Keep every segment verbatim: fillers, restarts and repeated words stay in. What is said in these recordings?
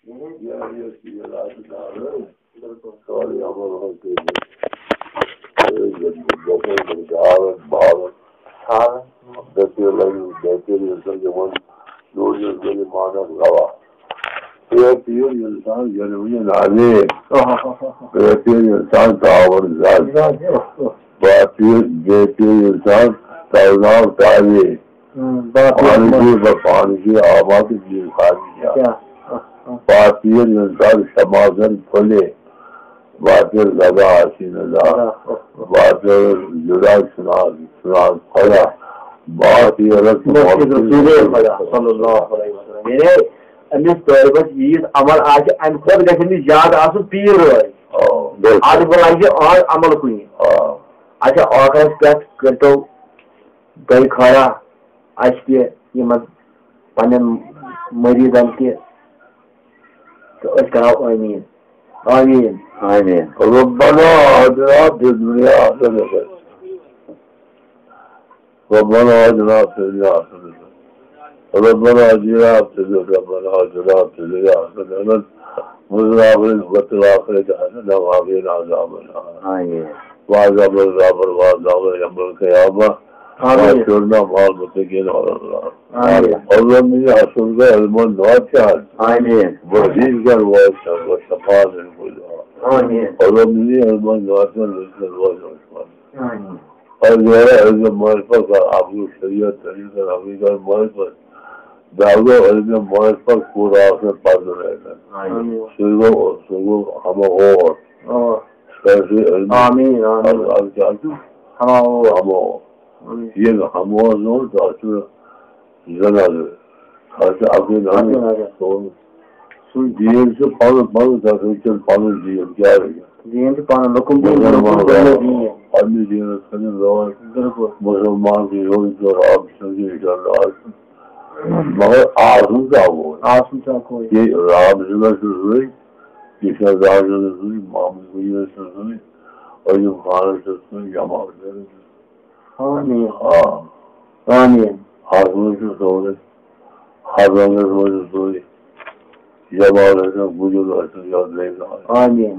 یہِ ٲسۍ یہِ راتھ داران، سورُے عمل اوس کٔرِتھ۔ یہِ ٲسۍ گژھان داران، بالان، ژھانٛڈان۔ بیترِ لگہِ، بیترِ ییٚلہِ زن یِمن نوٗر یوسف علی مانک گواہ۔ بیترِ اِنسان ییٚلہِ وُنہِ نالے، بیترِ اِنسان تاوَر زد۔ باقٕے بیترِ اِنسان تاوناو تالے۔ ہم، باقٕے پانہٕ چھُ بہٕ پانہٕ چھُ آباد تہٕ بیٚیہِ خالی جان۔ کیٛاہ؟ باقٕے اِنسان سماجن پھٔلے۔ باقٕے زبا آسی نہ زا۔ باقٕے جدا چھُنہٕ آز، چھُنہٕ آز خدا۔ باقٕے رسول خدا صلی اللہ علیہ وسلم۔ یعنی أمِس طٲلبَس ییٖژ عمل آسہِ، اَمہِ کھۄتہٕ گژھِ أمِس زیادٕ آسُن پیٖر رٲضۍ۔ آ، بِلکُل۔ اَدٕ بہٕ لَگہِ آز عمل کُنہِ۔ آ۔ اچھا، ٲخرَس پٮ۪ٹھ کٔرۍتو تُہۍ خٲرا اَسہِ تہِ، یِمَن پنٛنٮ۪ن مٔریٖدَن تہِ، تہٕ أسۍ کَرو آمیٖن۔ آمیٖن۔ آمیٖن۔ ربنا آتنا فی الدنیا حسنة۔ ربنا آتنا فی الدنیا حسنة۔ ربنا آتنا فی الدنیا، ربنا آتنا فی الدنیا حسنة وفی الآخرة حسنة وقنا عذاب النار۔ آمیٖن۔ وعذاب القبر وعذاب یوم القیامة۔ آمیٖن۔ واحشرنا مع المتقین علی النار۔ آمیٖن۔ اللهم إني أسألك علما نافعا۔ آمیٖن۔ ورزقا واسعا وشفاعة في كل عام۔ آمیٖن۔ اللهم إني علما نافعا ورزقا واسعا وشفاعة۔ آمیٖن۔ اور میرا علم معرفت کا آپ کو شریعت، طریقت، حقیقت، معرفت۔ دعوت، علم معرفت کو راہ سے پاس رہنا۔ آمیٖن۔ سوزو، سوزو ہم اور۔ آ۔ سر سے علم۔ آمیٖن، آمیٖن۔ اور، اور کیا تو؟ ہم اور۔ ہم اور۔ آمیٖن۔ یہ ہم اور جو تو اصل زنا ہے۔ خاص اپنے نام اپنے نام۔ تو سُے۔ دیٖن چھُ پَنُن، پَنُن تَتھ چھُ پَنُن دیٖن، کیٛاہ چھُ؟ دیٖن چھُ پَنُن، لُکُن دیٖن، لُکُن مسلمان دُنیا دیٖن۔ پَننہِ دیٖنَس کَرِ رٲچھ۔ بِلکُل۔ مُسلمان تہِ یوٚہَے چھُ رب سٕنٛدِ جنت آسُن۔ مگر آسُن کیٛاہ گوٚو؟ آسُن کیٛاہ گوٚو؟ یہِ رب سٕنٛدِ چھُ سُے، یہِ چھُ رب سٕنٛدِ سُے، محمد سٕنٛدِ چھُ سُے، ایوب خانَس چھُ سُے، جمال چھُ سُے۔ آمیٖن۔ آ۔ آمیٖن۔ آسمانَس چھُ سورُے۔ حضرتَس منٛز چھُ سورُے۔ جمال ٲسِن، وجوٗد ٲسِن یا درٛے زٕ۔ آمیٖن۔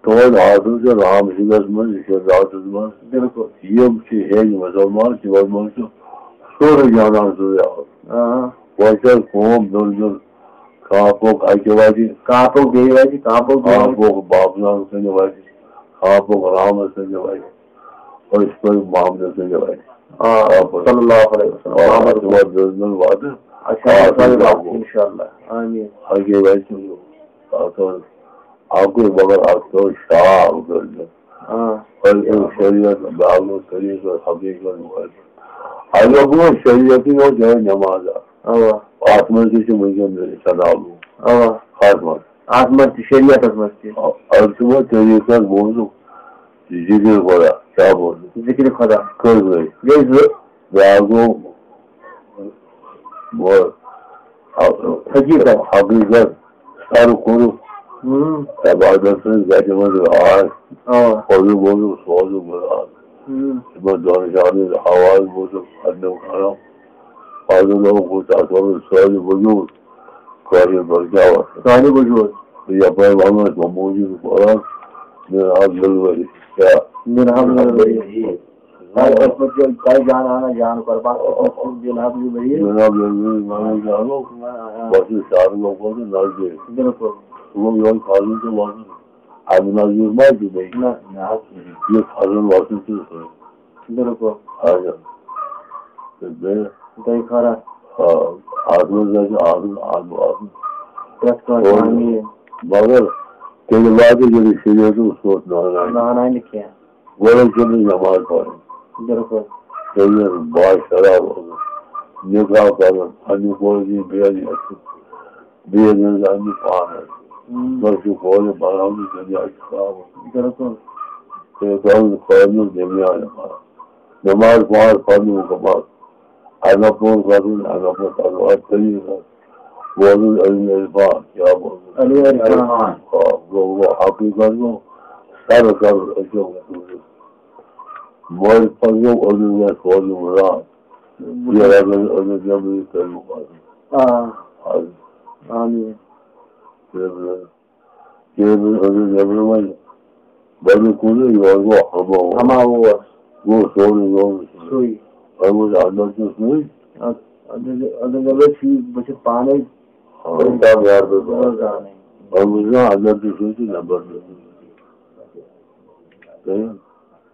تُہُنٛد آسُن چھُ رام سِنگھَس منٛز، یہِ چھُ ذاتَس منٛز۔ بِلکُل۔ یِم چھِ ہیٚنۍ مُسلمان، تِمَن منٛز چھُ سورُے جانان سورُے آسُن۔ آ۔ وۄنۍ چھِ اَسہِ قوم دیُن دیُن، کانٛہہ پوٚک اَکہِ وَتہِ، کانٛہہ پوٚک بیٚیہِ وَتہِ، کانٛہہ پوٚک بیٚیہِ کانٛہہ وَتہِ۔ پوٚک بابناوَن کُنہِ وَتہِ، کانٛہہ پوٚک رامَس کُنہِ وَتہِ۔ أسۍ پٔکۍ محمدَس سٕنٛدِ وَتہِ۔ آ، آ، صلی اللہ علیہ وسلم۔ آ، محمد۔ تِمو دیُت مےٚ وعدٕ۔ اچھا، آ، صلی اللہ۔ تِم انشاءاللہ۔ آمیٖن۔ اَکے وَتہِ چھُ، اَکھ اوس، اَکُے مگر اَکھ اوس شاہ کٔرِتھ۔ آ۔ أمۍ سُنٛد شریعت، بیٛاکھ اوس طریٖقہٕ، حقیٖقت۔ اَمیُک اوس شریعتٕے یوت یِہوٚے نٮ۪ماز اَکھ۔ اَوا۔ اَتھ منٛز تہِ چھِ وٕنکٮ۪ن صدا لوٗکھ۔ اَوا۔ اَتھ منٛز۔ اَتھ منٛز تہِ، شریعتس منٛز تہِ۔ آ، اَتھ چھُ وۄنۍ طریٖقس بوزُن۔ ذِکرِ خۄدا، کیٛاہ بوزُن؟ ذِکرِ خۄدا۔ کٔژ گٔے؟ گٔے زٕ۔ بیٛاکھ گوٚو، وۄنۍ، حقیٖقت۔ حقیٖقت۔ سَر کوٚرُکھ۔ ہُم۔ عبادت سٕنٛز گَرِ منٛز آے۔ آ۔ پَزُن بوزُن، سوزُن بوزُن۔ ہُم۔ یِمَن دۄن جانَن آواز بوزُن، پَنٕنٮ۪ن کَرَن۔ پَزُن اوس تَتھ وَنُن سٲرِی وجوٗد۔ قٲدِر بَل کیٛاہ وَنُن؟ سانہِ وجوٗد۔ یَپٲرۍ وَنو أسۍ وۄنۍ موٗجوٗد قرآن، مےٚ آو دِل ؤری۔ کیٛاہ؟ مےٚ آو دِل ؤری۔ تۄہہِ ٲسمٕژ یہِ، تۄہہِ جان آنا جان قۄربان، ٲسمٕژ چھِ دِل حق یہِ ؤری۔ مےٚ آو دِل ؤری، وَنو جانو۔ آ، آ۔ بَس یہِ شہر لوگمُت نزدیٖک۔ بِلکُل۔ وۄنۍ یورٕ کھالُن تہٕ وَنُن۔ اَمہِ نزدیٖک ما چھُ بیٚیہِ؟ نہ، نہ حظ۔ یہِ کھالُن وَسُن چھُ سُے۔ بِلکُل۔ اچھا۔ تہٕ بیٚیہِ؟ بیٚیہِ خٲرا؟ آ، اَتھ منٛز گژھِ آسُن، اَتھ منٛز آسُن۔ پرٛٮ۪تھ کٲنٛسہِ اور آمیٖن۔ مگر تیٚلہِ واتہِ ییٚلہِ شریعتُک سوٗنٛچ نہٕ اَنان۔ نہٕ اَنان نہٕ کینٛہہ۔ گۄڈَے چھُنہٕ نٮ۪ماز پَرٕنۍ۔ بِلکُل۔ تیٚلہِ با شراب روزُن، نِکاح کَرُن، پنٛنہِ کورِ دِنۍ بیٚیہِ یَتھ۔ بیٚیہِ نہٕ زانہِ پانَس۔ ہُم۔ تۄہہِ چھُو کورِ بَناونہٕ دُنیا چھُ تھاوُن۔ بِلکُل۔ تہٕ تۄہہِ خٲرنُک دُنیا نٮ۪ماز۔ نٮ۪ماز پانٛژھ پَرنہٕ مُکمل۔ اَدب پوٚر کَرُن، اَدب پوٚر کَرُن، اَتھ طریٖقَس۔ بوزُن علم عرفان، کیٛاہ بوزُن؟ علم عرفان۔ آ، گوٚو، گوٚو حقیٖقت گوٚو، سَر کَرُن، أکیو گوٚو۔ مٲلۍ پَزیو علم گژھِ سوزُن راتھ۔ یہِ رَٹَن علم جمعی کٔرِو پَزُن۔ آ۔ آ۔ آمیٖن۔ کیٛازِ نہٕ؟ کیٛازِ نہٕ؟ اَگر نٮ۪برٕ وَنہِ، بَنہِ کُنُے، یورٕ گوٚو ہَما اوس۔ ہَما اوس۔ گوٚو سورُے، گوٚو سُے۔ وۄنۍ گوٚو اَندَر تہِ سُے۔ اَدٕ، اَدٕ، اَدٕ، اَدٕ، ٹھیٖک، بہٕ چھُس پانَے۔ آ۔ بہٕ چھُس زانٕے۔ وۄنۍ گوٚو اَندَر تہِ سُے تہٕ نٮ۪بَر تہِ سُے۔ صحیح؟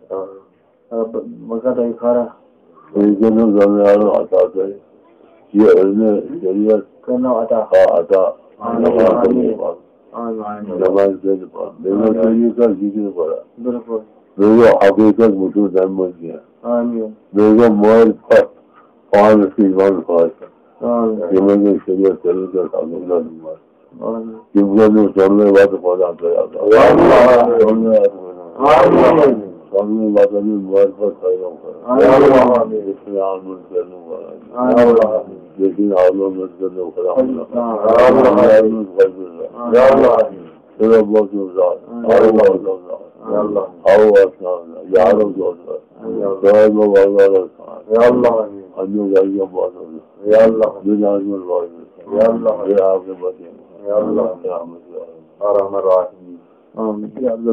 آ۔ آ، بہٕ، بہٕ کَتھ آیہِ خٲرا؟ یہِ کٔرِو زَن یارو عطا تۄہہِ۔ یہِ علمِ شریعت۔ کٔرنو عطا۔ آ، عطا۔ آمین، نٮ۪ماز آمین۔ پٔرِو پَتہٕ۔ آمین۔ نٮ۪ماز پٔرِو پَتہٕ۔ بیٚیہِ گوٚو آمین۔ طریٖقہ ذِکرِ پَران۔ بِلکُل۔ بیٚیہِ گوٚو حقیٖقت وٕچھِو تَمہِ منٛز کینٛہہ۔ آمین۔ بیٚیہِ گوٚو معرفت پانَس تہِ یِوان خاص کر۔ آمین۔ یِمَن گٔے شریعت طریٖقہ سَمجھنَس منٛز۔ آمین۔ تِم گٔے نہٕ سۄنہٕ وَتہٕ پَتہٕ آسان۔ آمین۔ سۄنہٕ وَتہٕ پَتہٕ۔ آمین۔ سۄنہٕ وَتَن ہٕنٛز معرفت پیدا کَران۔ آمین۔ یہِ چھُنہٕ عالمَن پٮ۪ٹھ نہٕ وَنان۔ آمین۔ یہِ چھُنہٕ عالمَن پٮ۪ٹھ نہٕ وَنان۔ آمین۔ آمین۔ تیرا بہت زیادہ۔ آمین۔ آمین۔ آمین۔ آمین۔ آمین۔ آمین۔ یا اللہ۔ دنیا میں روزی۔ یا اللہ۔ یا آپ کے بچے۔ یا اللہ۔ یا رحمت۔ یا رحمت الرحمین۔ آمین۔ یا اللہ۔